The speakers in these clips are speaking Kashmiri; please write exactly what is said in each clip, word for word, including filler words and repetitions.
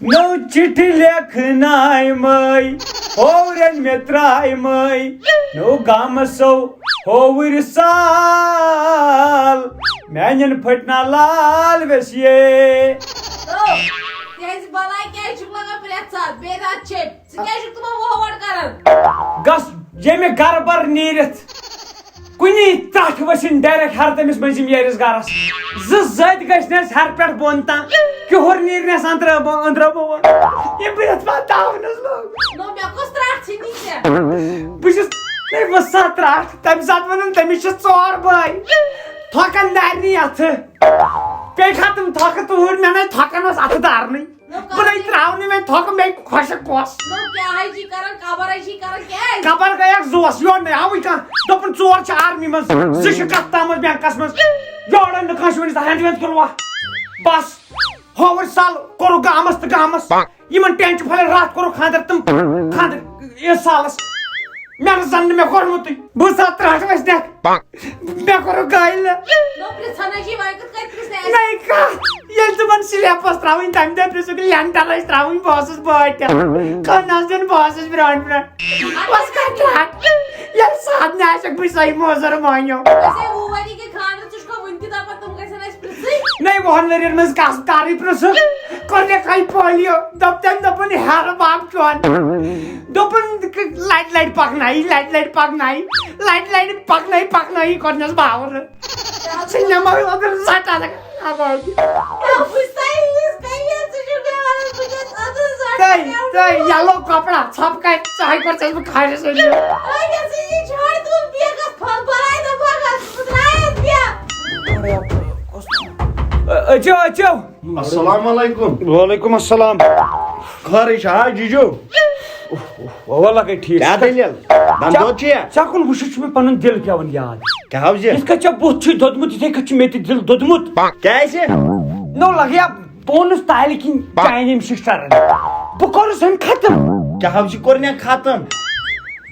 نٔو چِٹھۍ لیکھناے مٲے، ہوورٮ۪ن مےٚ ترٛاے مٲے، نٔو گامہٕ سو ہووُرۍ سال، میانٮ۪ن پھٔٹنا لال ویسیے۔ تیٚلہِ بلاے کیٛازِ چھُکھ لگان پرٛٮ۪تھ ساتہٕ؟ بیٚیہِ راتھ چھے۔ ژٕ کیٛازِ چھُکھ تِمن وۄہوڑ کران؟ گژھ ییٚمہِ گرٕ بر نیٖرِتھ کُنی ترٛٹھ ؤسِنۍ ڈایریکٹ ہر تٔمِس مٔنٛزِم یٲرِس گرس۔ زٕ زٔدۍ گٔژھۍ نہٕ اَسہِ ہر پٮ۪ٹھ بۄن تام، کِہُر نیٖرِ نہٕ اَسہِ أنٛدرٕ بۄ-، أنٛدرٕ بۄن۔ یِم بہٕ یَتھ منٛز تاونس لوٚگ۔ نو مےٚ کۄس ترٛٹھ ژھٕنی ژےٚ؟ بہٕ چھُس، ہے، وۄنۍ سا ترٛٹھ، تَمہِ ساتہٕ ووٚنُن تٔمِس چھِ ژور بٲے۔ تھۄکن دارنٕے اَتھٕ۔ پیٚیہِ کھا تِم تھۄکہٕ توٗرۍ؟ مےٚ نَے تھۄکن اوس اَتھٕ دارنٕے۔ نو بہٕ نَے کَران۔ ترٛاونہٕ وۄنۍ تھۄکہٕ، مےٚ خۄشک اوس۔ نو کیٛاہ حظ چھِ کران، کبر حظ چھِ کران، کیٛازِ؟ کبر گٔیَکھ زُوَس، یورٕ نَے آوٕے کانٛہہ۔ دوٚپُن، ژور چھِ آرمی منٛز، زٕ چھِ کَتھ تامَتھ بینکَس منٛز۔ یورٕ نہٕ کانٛہہ چھُ وٕنہِ زانٛہہ ہٮ۪نٛد وٮ۪نٛد کُلوا۔ بس، ہووُر سال کوٚرُکھ گامَس تہٕ گامَس۔ یِمَن ٹینچہِ پھلٮ۪ن راتھ کوٚرُکھ خانٛدر تہٕ خانٛدر یہِ سالَس۔ مےٚ نہٕ زَن نہٕ مےٚ کوٚرمُتٕے۔ بہٕ سا ترٛٹھ وَسہِ نٮ۪کھ۔ مےٚ کوٚرُکھ گایہِ لہٕ۔ نو پرژھان ہے چھِ وۄنۍ کِتھ کٔنۍ پرژھِ اَسہِ؟ نَے کَتھ۔ ییٚلہِ تِمَن سِلیپَس ترٛاوٕنۍ، تَمہِ دۄہ پرژھُکھ لینٹَر ٲسۍ ترٛاوٕنۍ، بہٕ اوسُس بٲٹھ تہِ۔ کانٛہہ نہ حظ دیُن، بہٕ اوسُس برٛونٛٹھ برٛونٛٹھ۔ بَس کَتہِ ترٛٹھ۔ ییٚلہِ سادنہِ آسٮ۪کھ بہٕ صحیح موزوٗر مٲنِو۔ اَسے وُہ ؤری گٔے خانٛدرَس، ژٕ چھُکھ وٕنہِ تہِ دَپان تِم گژھن اَسہِ پرژھٕنۍ؟ نَے وُہَن ؤرِیَن منٛز کَس کَرٕے پرژھُکھ؟ کوٚر مےٚ کَے پولیو۔ دوٚپ تٔمۍ، دوٚپُن، ہیرٕ باب چون۔ دوٚپُن، لَٹہِ لَٹہِ پَکنایہِ، لَٹہِ لَٹہِ پَکنایہِ، لَٹہِ لَٹہِ پَکنٲیِتھ پَکنٲیِتھ کوٚرنَس باورٕ۔ ژٕ نِمَے اوترٕ زَٹَن۔ تٔے، تٔے، یَلو کپڑا، ژھۄپہٕ کَتہِ، ژٕ ہَے کوٚر ژےٚ بہٕ کھالہِ سۭتۍ۔ أژِو، أژِو۔ السلام علیکم۔ وعلیکم السلام۔ خٲرٕے چھا، ہا، جِجو؟ اوا، لگے ٹھیٖک۔ کیٛاہ دٔلیٖل؟ دم ژےٚ، دود چھُیا؟ ژےٚ کُن وٕچھِتھ چھُ مےٚ پنُن دِل پٮ۪وان یاد۔ کیٛاہ حظ یہِ؟ یِتھ کٔنۍ ژےٚ بُتھ چھُے دوٚدمُت، یِتھَے کٔنۍ چھُ مےٚ تہِ دِل دوٚدمُت۔ کیٛازِ؟ نو، لگیا، بہٕ اوٚنُس تالہِ کِنۍ چاینہٕ أمِس سسٹرن۔ بہٕ کوٚرُس أمۍ ختم۔ کیٛاہ حظ یہِ کوٚر مےٚ ختم؟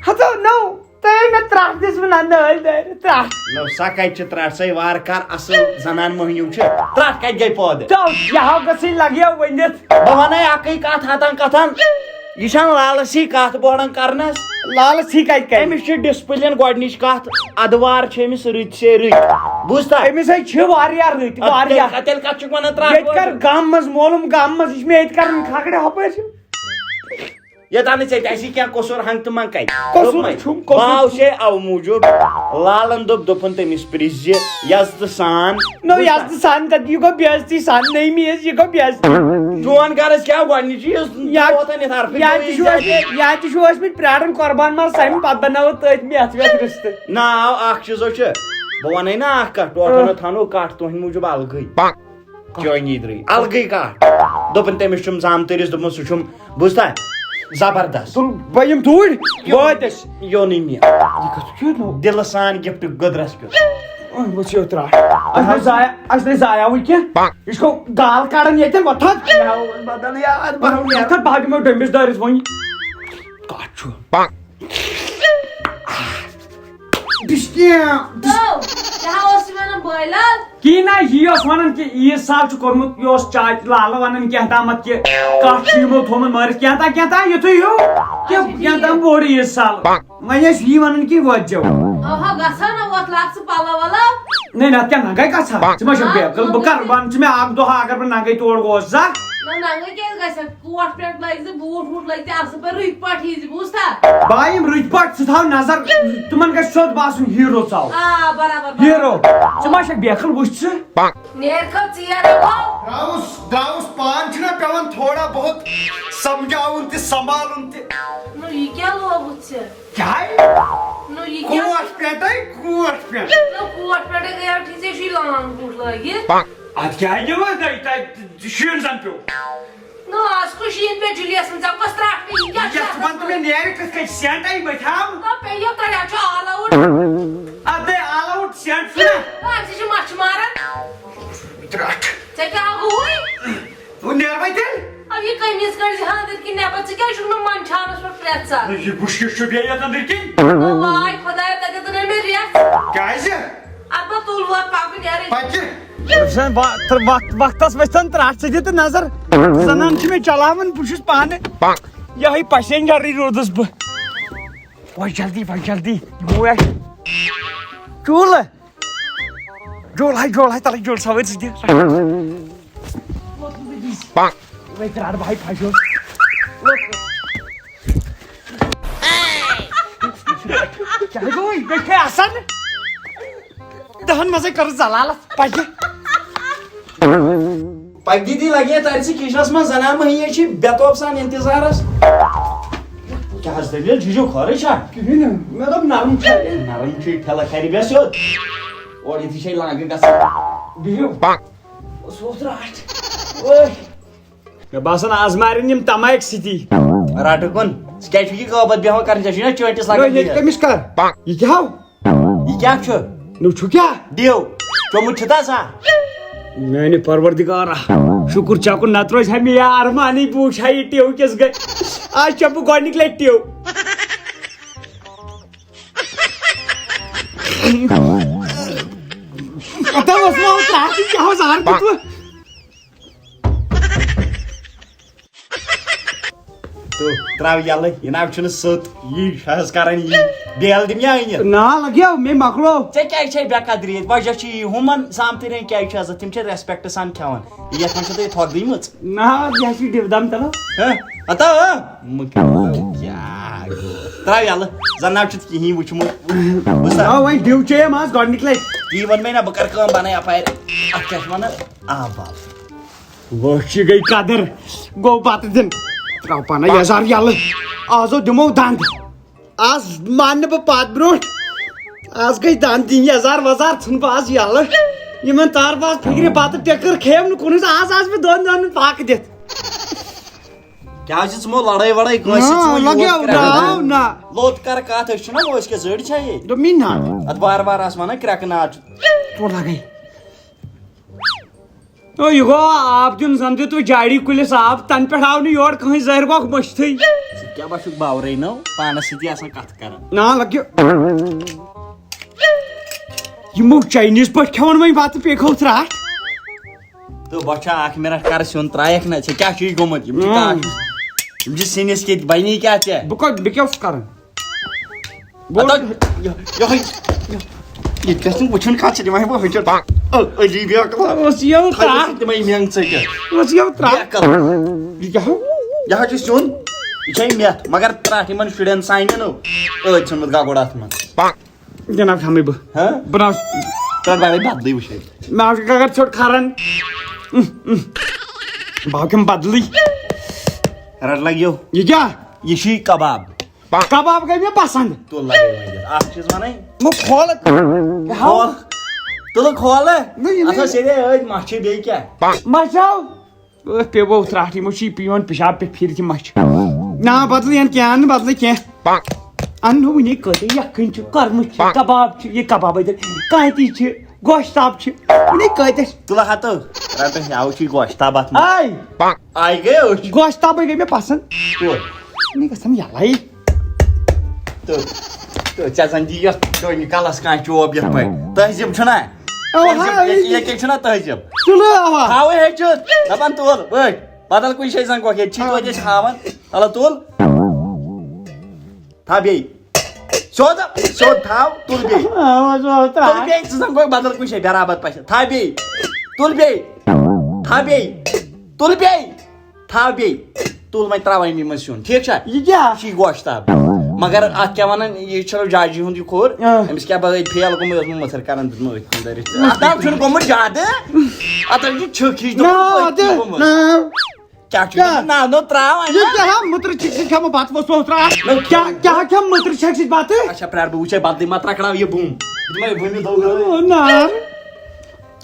ہتو، نو۔ تۄہہِ مےٚ ترٛٹھ دِژ وۄنۍ نہ نٲلۍ دٲرِتھ، ترٛٹھ۔ نہ، سۄ کَتہِ چھِ ترٛٹھ؟ سۄے وارٕ کار اَصٕل زنان مۄہنیو چھِ۔ ترٛٹھ کَتہِ گٔے پٲدٕ؟ تو یہِ ہاو گٔژھٕے لگہِ ہا ؤنِتھ۔ بہٕ وَنَے اَکٕے کَتھ ہَتَن کَتھَن۔ یہِ چھَنہٕ لالَس ہی کَتھ بوڑَن کَرنَس۔ لالَس ہی کَتہِ کَرِ؟ أمِس چھِ ڈِسپٕلِن گۄڈٕنِچ کَتھ، اَدوار چھِ أمِس رٕتۍ سے رٕتۍ۔ بوٗزتھا؟ أمِس ہے چھِ واریاہ رٕتۍ، اَدٕ واریاہ۔ تیٚلہِ کَتھ، تیٚلہِ کَتھ چھُکھ وَنان ترٛٹھ ییٚتہِ کَر وٲژ؟ گامہٕ منٛز معلوٗم، گامہٕ منٛز، یہِ چھِ مےٚ ییٚتہِ کَران کھکھرِ ہُپٲرۍ چھِ۔ یوٚتام نہٕ ژےٚ تہِ آسی کینٛہہ قصوٗر ہنٛگ تہٕ منٛگ کَتہِ۔ قصوٗر دوٚپمَے، چھُم، قصوٗر بہٕ آوُس چھُم۔ ہے اَوٕ موٗجوٗب، لالَن دوٚپ، دوٚپُن تٔمِس پرٛژھ زِ یَزتہٕ سان۔ نو، یَزتہٕ سان کَتہِ؟ یہِ گوٚو بے عزتی سان، نٔیمہِ عیٖذ یہِ گوٚو بے عزتی۔ چون غرض کیٛاہ گۄڈٕنِچی یۄس یا، ووتَن یَتھ حرفہِ یا تہِ چھُو ٲسۍ مٕتۍ، یا تہِ چھُو ٲسۍ مٕتۍ پیاران قۄربان ماز سَمہِ، پَتہٕ بَناوو تٔتھۍ مٮ۪تھ وٮ۪تھ رِستہٕ۔ نہ، آو اَکھ چیٖزو چھُ، بہٕ وَنَے نا اَکھ کَتھ، ٹوٹھَن آ۔ تھاونو کَٹھ تُہٕنٛدِ موٗجوٗب اَلگٕے۔ چٲنی درٛاے الگٕے کَتھ۔ دوٚپُن، تٔمِس چھُم زامتٕرِس دوٚپمُت، سُہ چھُم، بوٗزتھا، زبردست۔ تُل، بہٕ یِمہٕ توٗرۍ، یو-، وٲتۍ أسۍ۔ یونٕے مےٚ۔ یہِ کَتھ چھُ نو؟ دِلہٕ سان گفٹ گٔدرَس کیُتھ۔ أمۍ وٕچھ یہِ ترٛٹھ۔ اَسہِ نَے ضایع، اَسہِ نَے ضایع وٕنہِ کینٛہہ۔ یہِ چھُ گال کَڑان ییٚتٮ۪ن وۄتھان۔ مےٚ ہاو بدل یاد، بہٕ ہاو یاد۔ یَتھ کَتھ بہٕ ہاو دِمو ڈٔمبِس دٲرِتھ وۄنۍ۔ کَتھ چھُ؟ بِشکیاں۔ تو، کیٛاہ اوس یہِ وَنان بٲے لال؟ کِہیٖنۍ نہ، یی اوس وَنان کہِ عیٖد سال چھُ کوٚرمُت، یہِ اوس چاچہِ لالہٕ وَنان کینٛہہ تامَتھ کہِ کَٹھ چھُ یِمو تھوٚومُت مٲرِتھ، کینٛہہ تام، کینٛہہ تام، یُتھُے ہیوٗ کہِ اچھا، ٹھیٖک۔ کینٛہہ تام بوٚڑ عیٖد سال۔ وۄنۍ ٲسۍ یی وَنان کہِ وۄتھ جاو۔ اوہو، گژھو نہ وۄتھ لاگ ژٕ پَلو وَلو۔ نہ، نہ، کیٛاہ نہ گٔے گژھان؟ ژٕ ما چھَکھ آ، بیقل؟ بہٕ کَرٕ وَنہٕ ژٕ مےٚ اَکھ دۄہ اگر بہٕ نہ گٔے تور گوس زا۔ نہ، نہ گٔے کیٛازِ گژھِ؟ کوٹ پٮ۪ٹھ لٲگۍ زِ بوٗٹھ ووٗٹھ لٲگۍ تہِ اصل پٲٹھۍ رٕتۍ پٲٹھۍ یی زِ، بوٗزتھا؟ بہٕ یِم رٕتۍ پٲٹھۍ، ژٕ تھاو نظر، تِمن گژھِ سیوٚد باسُن ہیٖرو ژاو۔ آ، برابر، برابر۔ ہیٖرو۔ ژٕ ما چھکھ بیکھل، وٕچھ ژٕ۔ نیرِ کھو ژیر ہو۔ دراوُس، دراوُس، پان چھُنہ پٮ۪وان تھوڑا بہت سمجھاوُن تہِ سنبھالُن تہِ۔ نو، یہِ کیٛاہ لوگُتھ ژےٚ؟ کیٛاہ؟ نو، یہِ کیٛاہ؟ کوٹ پٮ۪ٹھے، کوٹ پٮ۪ٹھ۔ نو، کوٹ پٮ۪ٹھے گٔیو ٹھیٖک، ژےٚ چھُے لانگ بوٗٹھ لٲگِتھ۔ ادٕ کیٛاہ دِمو تۄہہِ، تۄہہِ شیٖن زن پیوٚو۔ نو، از کُس شیٖن پیٚیہِ جُلیَس منٛز؟ ژےٚ کۄس ترٛٹھ پیٚیہِ؟ یہِ کیٛاہ چھُ یَتھ آسان؟ وَن تہٕ مےٚ نیرِ کِتھ کٔنۍ سٮ۪نٛٹ اَے مٔتھۍ ہاو؟ نہ، پیٚیہِ یَتھ تۄہہِ، اَتھ چھُ all out۔ اَدٕ all out سٮ۪نٛٹ چھُنہ۔ نہ، اَمہِ سۭتۍ چھِ مَچھِ ماران۔ ترٛٹھ۔ ژےٚ کیٛاہ گوٚوُے؟ وۄنۍ نیرٕ وۄنۍ تیٚلہِ۔ اَو یہِ قمیٖض کٔڑۍ زِ ہا أنٛدٕرۍ کِنۍ نٮ۪بر، ژٕ کیٛازِ چھُکھ نہٕ منٛدچھاونَس پٮ۪ٹھ پرٛٮ۪تھ ساتہٕ؟ یہِ بُشکِش چھُ بیٚیہِ یَتھ أنٛدٕرۍ کِنۍ۔ او واے خۄدایا، تَتٮ۪تھ نَے مےٚ رٮ۪تھ۔ کیٛازِ؟ اَدٕ تُل وۄتھ پکُن نیرٕنۍ۔ پکہِ۔ رفسان، وا-، تر-، وقت-، وقتس ؤتھۍ تن ترٛٹھ ژٕ تہِ تہٕ نظر۔ زنان چھِ مےٚ چلاوان، بہٕ چھُس پانہٕ یِہوٚے passenger-ٕے روٗدُس بہٕ۔ وۄتھ جلدی، وۄتھ جلدی۔ یِمو اَسہِ چوٗلہٕ۔ جول ہاے، جول ہاے، تَلہٕ جول سوٲرۍ ژٕ تہِ۔ وۄنۍ ترٛٹھ بہٕ ہاے پھَشو۔ کیٛاہ گوٚو؟ یہِ گٔے آسان۔ دَہَن منٛزَے کٔرٕس ضلالت۔ پَکہِ۔ پَکہِ دیٖدی لَگہِ ہے تَتہِ سُہ کِچنَس منٛز، زَنان مٔہنِی چھِ بے توب سان اِنتِظارَس۔ کیٛاہ حظ دٔلیٖل؟ چھُے چھُ خٲرٕے چھا؟ کِہیٖنۍ نہٕ، مےٚ دوٚپ نَرُم چھا؟ نَرٕم چھُے، پھِلہٕ کھَرِ بیٚہہ سیوٚد۔ اورٕ یِتھُے چھے لانٛگہٕ گژھان۔ بِہِو۔ سُہ اوس رَٹھ۔ ٲے۔ مےٚ باسان، آز مارن یِم تماکۍ سۭتی۔ رٹہٕ کُن۔ ژٕ کیٛازِ چھُکھ یہِ غٲبت بیٚہوان کران؟ ژےٚ چھُے نا چٲنٛٹِس لگان نہ، ییٚتہِ بیٚیہِ۔ کٔمِس کر؟ یہِ کیٛاہ ہو؟ یہِ کیٛاہ چھُ؟ نہ، چھُ کیٛاہ؟ ڈیو۔ چومُت چھُ تہ سا؟ میانہِ پروردگارا، شُکُر ژےٚ کُن، نتہٕ روزِ ہا مےٚ یہِ ارمانٕے، بہٕ وٕچھ ہا یہِ ٹیو کِس گٔے۔ آز چیٚمہٕ بہٕ گۄڈٕنِکۍ لٹہِ ٹیو۔ پتہ اوس مےٚ اوترٕ اکھ، یہِ کیٛاہ اوس زہر دیُتمُت؟ تہٕ ترٛاو یَلہٕ، یہِ ناو چھُنہٕ سوٚت، یی چھُ حظ کران یی۔ بیل دِم یا أنِتھ؟ نا لگیو، مےٚ مۄکلو۔ ژےٚ کیٛازِ چھے بے قدری ییٚتہِ؟ وجہ چھُ یی، ہُمن سامتٕرین کیٛازِ چھُ عزت؟ تِم چھِ respect سان کھٮ۪وان۔ یتھ منٛز چھِ تۄہہِ تھۄکھ دٔیمٕژ۔ نا، یہِ چھِ ڈِو دم تلو۔ ہہ؟ ہتا ہہ؟ مہٕ کر، کیٛاہ گوٚو؟ ترٛاو یَلہٕ، زن ناو چھُتھ کِہیٖنۍ وٕچھمُت۔ بوٗزتھا؟ آ، وۄنۍ ڈِو چے یِم آز گۄڈٕنِکۍ لٹہِ۔ تی ووٚن مےٚ نا، بہٕ کرٕ کٲم، بناو یپارِ۔ اتھ کیٛاہ چھِ ونان؟ آب واب۔ وٲتھۍ یہِ گٔے قدر، گوٚو بتہٕ دِن۔ ترٛاو پنہ یزار یَلہٕ، آز دِمو دنٛد۔ آز ماننہٕ بہٕ پتھ برونٛٹھ، آز گٔے دنٛد دِنۍ یزار وزار، ژھٕن بہٕ آز یَلہٕ۔ یِمن تار بہٕ آز فِکرِ بتہٕ ٹٮ۪کٕر کھیٚیَم نہٕ کُنُے زوٚن، آز آسہٕ بہٕ دۄن دۄہن پاکہٕ دِتھ۔ کیٛاہ چھِ ژٕ مو لڑٲے وڑٲے کٲنٛسہِ سۭتۍ؟ ژٕ نہ، مو یوت لگیو کران؟ ناو نہ۔ لوٚت کر کتھ، أسۍ چھِنہ، أسۍ کیٛاہ زٔڑۍ چھا ییٚتہِ؟ دوٚپمی نہ۔ اتھ بار بار آسہٕ ونان کرٛٮ۪کہٕ ناد چھُ۔ ژٕ لگے۔ او، یہِ گوٚو آب دیُن زن دیُت وۄنۍ جاڑی کُلِس آب، تنہٕ پٮ۪ٹھ آو نہٕ یور کٕہٕنۍ، زہرۍ گۄکھ مٔشتھٕے۔ ژٕ کیٛاہ باسیُکھ باورے نو، پانس سۭتی آسان کتھ کران۔ نا لگہِ۔ یِمو چاینیز پٲٹھۍ کھٮ۪وان وۄنۍ بتہٕ، پیٚیہِ کھو ژھرٛٹھ۔ تہٕ بۄچھِ اکھ مِنٹ کر سیُن ترٛایکھ نہ، ژےٚ کیٛاہ چھُے گوٚمُت؟ یِم چھِ اۭں۔ کاٹھ۔ یِم چھِ سِنِس کِتۍ بَنی کیٛاہ ژےٚ؟ بہٕ کَتھ، بہٕ کیٛاہ اوسُس کران؟ بہٕ ہتا، اوسُس یہِ، یِہوٚے، یہِ، یہِ گژھِ نہٕ وٕچھُن کَتھ چھِ دِوان، بہٕ ہٕنٛدۍ چھِ، أ، علی بے عقل۔ اوس یَوٕ تھٲیِو ترٛٹھ۔ تِمَے مٮ۪نٛگ ژٔٹِتھ۔ اوس یَوٕ بے ترٛٹھ۔ عقل۔ یہِ کیٛاہ ہو؟ یہِ حظ چھُ سیُن، یہِ چھےٚ مٮ۪تھ، مگر ترٛٹھ یِمَن شُرٮ۪ن سانٮ۪ن نو، أتھۍ ژھُنمُت گگُر اَتھ منٛز۔ جناب تھامٕے بہٕ۔ ہہ؟ بہٕ ناو تَتھ بارے بدلٕے وٕچھے۔ مےٚ چھُ گگر ژھیوٚٹ کھران۔ بہٕ ہاو کھٮ۪مہٕ بدلٕے۔ رَٹ لَگیو۔ یہِ کیٛاہ؟ یہِ چھُے کباب۔ کباب گٔے مےٚ پسنٛد۔ تُل لَگے وۄنۍ دِتھ۔ اَکھ چیٖز وَنَے۔ بہٕ کھولہٕ۔ کھول۔ تُلہٕ کھولہٕ۔ نہ، یہِ نہٕ۔ اَتھ ٲس ییٚلے أتھۍ مَچھِ بیٚیہِ کیٛاہ؟ مَچھِ ہاو۔ أتھۍ پیٚوو ترٛٹھ، یِمو چھُ یہِ پیوان پِشاب پٮ۪ٹھ پھِرِتھ یہِ مَچھِ۔ نا، بدلہٕ یَن کینٛہہ، اَن نہٕ بدلہٕ کینٛہہ۔ اَن نہٕ وٕنی کٲتیٛاہ یَکھٕنۍ چھِ، کۄرمہٕ چھِ، کباب چھِ، یہِ کبابَے تہِ، کانتی چھِ، گۄشتاب چھِ، وٕنی کٲتیٛاہ چھِ۔ تُلہٕ ہَتہٕ، رَٹہٕ ہیٚوٕ چھُے گۄشتاب اَتھ منٛز۔ آے۔ آے گٔے أچھ۔ گۄشتابَے گٔے مےٚ پَسنٛد۔ کوٚت؟ وٕنی گژھن یَلَے۔ تہٕ، تہٕ ژےٚ زَن دِیَتھ ڈوٗنۍ کَلَس کانٛہہ چوب یَتھ پٲٹھۍ۔ تہذیٖب چھُنہ؟ اَوا، تہذیٖب، ہا، ییٚتہِ، ییٚتہِ چھُنہ تہذیٖب؟ تُلہٕ، اَوا۔ تھاوٕے ہیٚچھِتھ۔ دَپان تُل، ؤٹھۍ۔ بدل کُنہِ جایہِ زنٛگوکھ، ییٚتہِ چھی توتہِ أسۍ ہاوان۔ تَلہٕ تُل۔ تھاو بیٚیہِ۔ سیوٚد، سیوٚد تھاو، تُل بیٚیہِ۔ آ، وۄنۍ چھُ تُل ترٛٹھ۔ بیٚیہِ، ژٕ زنٛگوکھ بدل کُنہِ جایہِ برابر پَشہِ۔ تھاو بیٚیہِ۔ تُل بیٚیہِ۔ تھاو بیٚیہِ۔ تُل بیٚیہِ۔ تھاو بیٚیہِ۔ تُل وۄنۍ ترٛاو اَمی منٛز سیُن، ٹھیٖک چھا؟ یہِ کیٛاہ؟ یہِ چھُے گۄشتاب۔ مگر اَتھ کیٛاہ وَنان، یہِ چھُنہٕ جاجی ہُنٛد یہِ کھوٚر۔ آ۔ أمِس کیٛاہ بَلٲے فیل گوٚمُت، یہِ اوس مُتھٕر کَران دیُتمُت أتھۍ کُن دٲرِتھ۔ اَتھ ناو چھُنہٕ گوٚمُت زیادٕ۔ اَتھ حظ چھُ چھِکھ ہِش نہ، گوٚمُت، اَدٕ، گوٚمُت۔ نہ۔ کیٛاہ چھُ کیٛاہ؟ نہ، نہ، ترٛاو اَمہِ یہِ منٛز۔ کیٛاہ ہا مُترٕ چھِکھ سۭتۍ کھٮ۪مہٕ بَتہٕ وۄتھ سوٚتھ ترٛاو؟ نہ، کیٛاہ، کیٛاہ کھٮ۪مہٕ مُترٕ چھِکھ سۭتۍ بَتہٕ؟ اچھا، پرٛار بہٕ وٕچھے بدلٕے ما ترٛکھراو یہِ بُم۔ یہِ ما بُمہِ دۄہ گٔے؟ او، نہ۔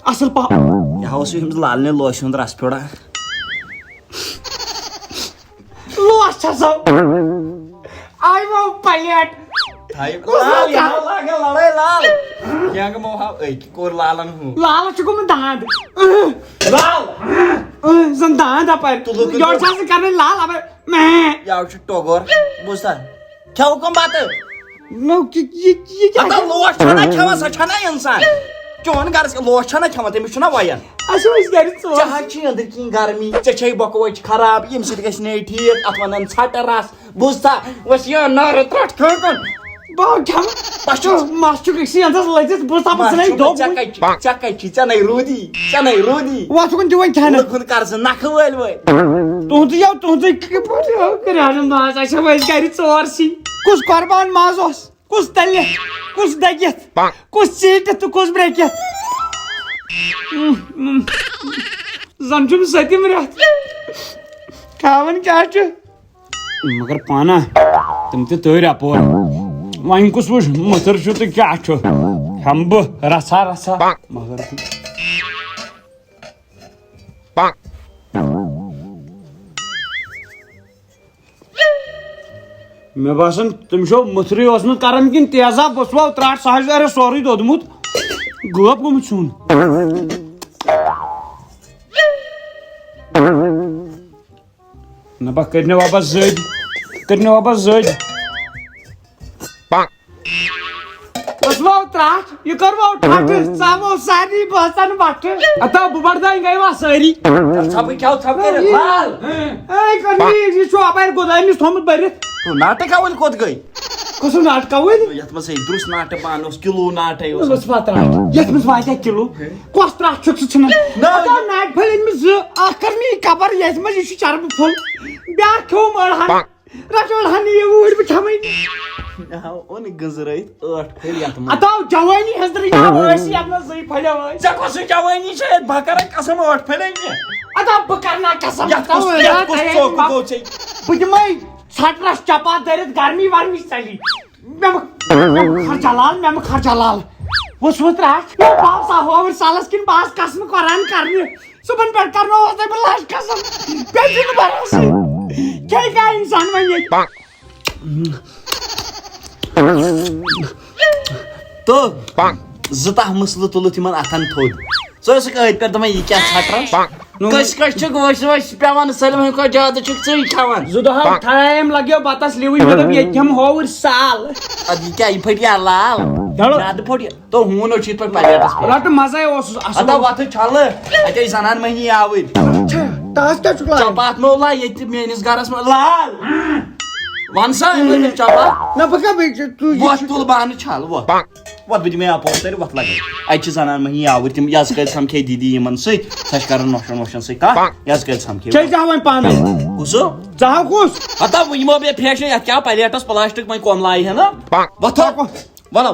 اَصٕل پَہَم۔ یہِ ہاوس یہِ أمِس لالنہِ لوسہِ ہُنٛد رَس پھیوٚڑا۔ لوس چھَسو۔ آیہِ وۄنۍ پَلیٹ۔ تھایہِ۔ کُس لال، لال یہِ کَتھ؟ ہاو لاگان لڑٲے لال۔ کینٛہہ گوٚمو ہاو أکۍ۔ کوٚر لالن ہُہ۔ لالس چھُ گوٚمُت داند۔ لال۔ اۭں، زن داند اپٲرۍ۔ تُلُکھ یورٕ چھُ آسان کران لال اپٲرۍ۔ میں۔ یاو چھُ ٹۄگُر۔ بوٗزتھا؟ کھٮ۪و کم بتہٕ؟ نو، یہِ، یہِ، یہِ کیٛاہ ہتا چھُ؟ لوش چھُنہ کھٮ۪وان، سۄ چھنہ انسان۔ چون گرس لوش چھا نہ کھٮ۪وان، تٔمِس چھُنہ وَیان۔ اَسہِ چھِ أسۍ گرِ ژور۔ ژےٚ حظ چھِ أنٛدٕرۍ کِنۍ گرمی، ژےٚ چھے بۄکہٕ وَچہِ خراب، ییٚمہِ سۭتۍ گژھِ نَے ٹھیٖک۔ اَتھ وَنان ژھٹہٕ رَس، بوٗزتھا؟ وَس یہِ نارٕ ترٛٹھ کھٲنٛکُن۔ بہٕ کھٮ۪مہٕ۔ تۄہہِ چھُ مَس چھُ أکسٕے اَنٛدَس لٔجِتھ، بہٕ سا بہٕ مَس ژھٕنَے چھُنہٕ دوٚب۔ ژےٚ کَتہِ چھِ، ژےٚ کَتہِ چھِ، ژےٚ نَے روٗدی، ژےٚ نَے روٗدی۔ وَتھ کُن دِوان کھٮ۪نہٕ۔ لُکھ ہُنٛد قرضہٕ نَکھٕ وٲلۍ وٲلۍ۔ تُہُنٛدُے یو، تُہُنٛدُے کِتھ پٲٹھۍ یو کریٛاہ ماز؟ اَسہِ چھِ وۄنۍ گرِ ژور سی۔ کُس قۄربان ماز اوس؟ کُس تٔلِتھ؟ کُس دٔگِتھ؟ کُس ژیٖٹِتھ تہٕ کُس برٛیکِتھ؟ زَن چھُم سٔتِم رٮ۪تھ۔ کھاوان کیٛاہ چھُ؟ مگر پانہ تِم تہِ تٔرۍ اپور۔ وۄنۍ کُس وٕچھ مٔتھٕر چھُ تہٕ کیٛاہ چھُ؟ ہٮ۪مہٕ بہٕ رژھا رژھا۔ مگر مےٚ باسان تٔمۍ چھو مٔتھرٕے اوسمُت کران کِنہٕ تیزا بہٕ چھُس ترٛٹھ سُہ آسہِ سورُے دوٚدمُت۔ غٲب گوٚمُت چھُن۔ نہ با، کٔرنہِ وابا زٔدۍ، کٔرنہِ وابا زٔدۍ۔ بہٕ چھُس ترٛٹھ، یہِ کٔر وۄنۍ ٹھٹھٕ، ژاوو سارنٕے بٲژن وٹھٕ۔ اتا بہٕ بڑدانۍ گٔے وا سٲری۔ ژھپہٕ کھٮ۪و، ژھپہٕ کٔرِتھ لال۔ اے کٔرنہِ، یہِ چھُ اپارِ گۄدٲنِس تھوٚمُت بٔرِتھ۔ تو ناٹک اول کوٚت گٔے؟ کُس ناٹکا وٲلۍ؟ یتھ منٛز ہے درُس ناٹہٕ بان اوس، کِلوٗ ناٹے اوس۔ بہٕ چھُس پتہٕ یتھ منٛز واریاہ کِلوٗ۔ کۄس ترٛٹھ چھُکھ ژٕ ژھٕنان؟ نہ۔ اتا ناٹہِ پھٔلۍ أنۍ مٕتۍ زٕ، اکھ کٔر مےٚ یہِ کبر یتھ منٛز یہِ چھُ چربہٕ پھوٚل، بیٛاکھ کھیوٚو مٔر ہن۔ رٹوڑ ہن یہِ اوٗرۍ بہٕ کھٮ۪مٕے۔ مےٚ ہاو اوٚن گٔنزرٲیِتھ ٲٹھ پھٔلۍ یتھ منٛز۔ اتاو جوٲنی ہٕنٛز درٕے ناو ٲسۍ یتھ منٛز زٕے پھٔلۍ ٲسۍ۔ ژےٚ کۄس جوٲنی چھےٚ یتھ؟ بہٕ کرے قسم ٲٹھ پھٔلۍ أنۍ مےٚ۔ اتاو بہٕ کرٕ نا قسم، یتھ اتاو کُس، یتھ کُس ژوکہٕ گوٚو ژےٚ؟ بہٕ دِمے ژھٹرس چپاتھ دٲرِتھ گرمی ورمی ژلی۔ مےٚ مہٕ، مےٚ مہٕ خرچہ لال، مےٚ مہٕ خرچہ لال۔ وُچھ وُتھ راتھ، بہٕ آسا ہووُر سالس کِنۍ بہٕ آسہٕ قسمہٕ قرآن کرنہِ۔ صُبحن پٮ۪ٹھ کرنووس تۄہہِ بہٕ لچھ قسم۔ بیٚیہِ چھُنہٕ بھروسہٕ۔ کھیٚیہِ کانٛہہ اِنسان وۄنۍ ییٚتہِ؟ تہٕ زٕ تاہ مسلہٕ تُلُتھ یِمن اتھن تھوٚد۔ ژٕ ٲسٕکھ أتھۍ پٮ۪ٹھ دپان، یہِ کیٛاہ ژھٹرس؟ نو۔ کٔژِ کٔژِ چھُکھ ؤسۍ ؤسۍ پٮ۪وان؟ سٲلِم ہُنٛد کھۄتہٕ زیادٕ چھُکھ ژٕے کھٮ۪وان۔ زٕ دۄہ ٹایم لگیو بتس لیوٕے، مےٚ دوٚپ، ییٚتہِ کھٮ۪مہٕ ہووُر سال۔ ادٕ یہِ کیٛاہ، یہِ پھٹہِ یا لال؟ دَڑو۔ میادٕ پھوٚٹ یہِ۔ تو ہوٗن اوس یِتھ پٲٹھۍ پلیٹس پٮ۪ٹھ۔ رٹہٕ مزے اوسُس اصل۔ ہتا وتھٕ چھلہٕ، اتے زنان مٔہنی آوٕرۍ۔ اچھا، تس کیٛاہ چھُکھ لاگان؟ چپاتھ مو لا ییٚتہِ میٲنِس گرس منٛز لال۔ ون سا، یِمن تہِ چپاتھ۔ نہ، بہٕ کیٛاہ بیٚیہِ ژےٚ، ژٕ یہِ وۄتھ چھُ تُل بانہٕ چھل، وۄتھ۔ وۄتھ بہٕ دِمے اپور تیٚلہِ، وۄتھ لگے۔ اتہِ چھِ زنان مٔہنی آوٕرۍ، تِم یزٕ کٔرۍ سمکھے دیٖدی یِمن سۭتۍ، سۄ چھِ کران نۄشن وۄشن سۭتۍ کتھ، یزٕ کٔرۍ سمکھے۔ ژےٚ زاہ وۄنۍ پانے۔ کُسو؟ زاہ کُس؟ ہتا وۄنۍ یِمو بے پھیشن، یتھ کیٛاہ پلیٹس پلاسٹک وۄنۍ کۄم لایہِ ہے نا؟ وۄتھو۔ وۄلو۔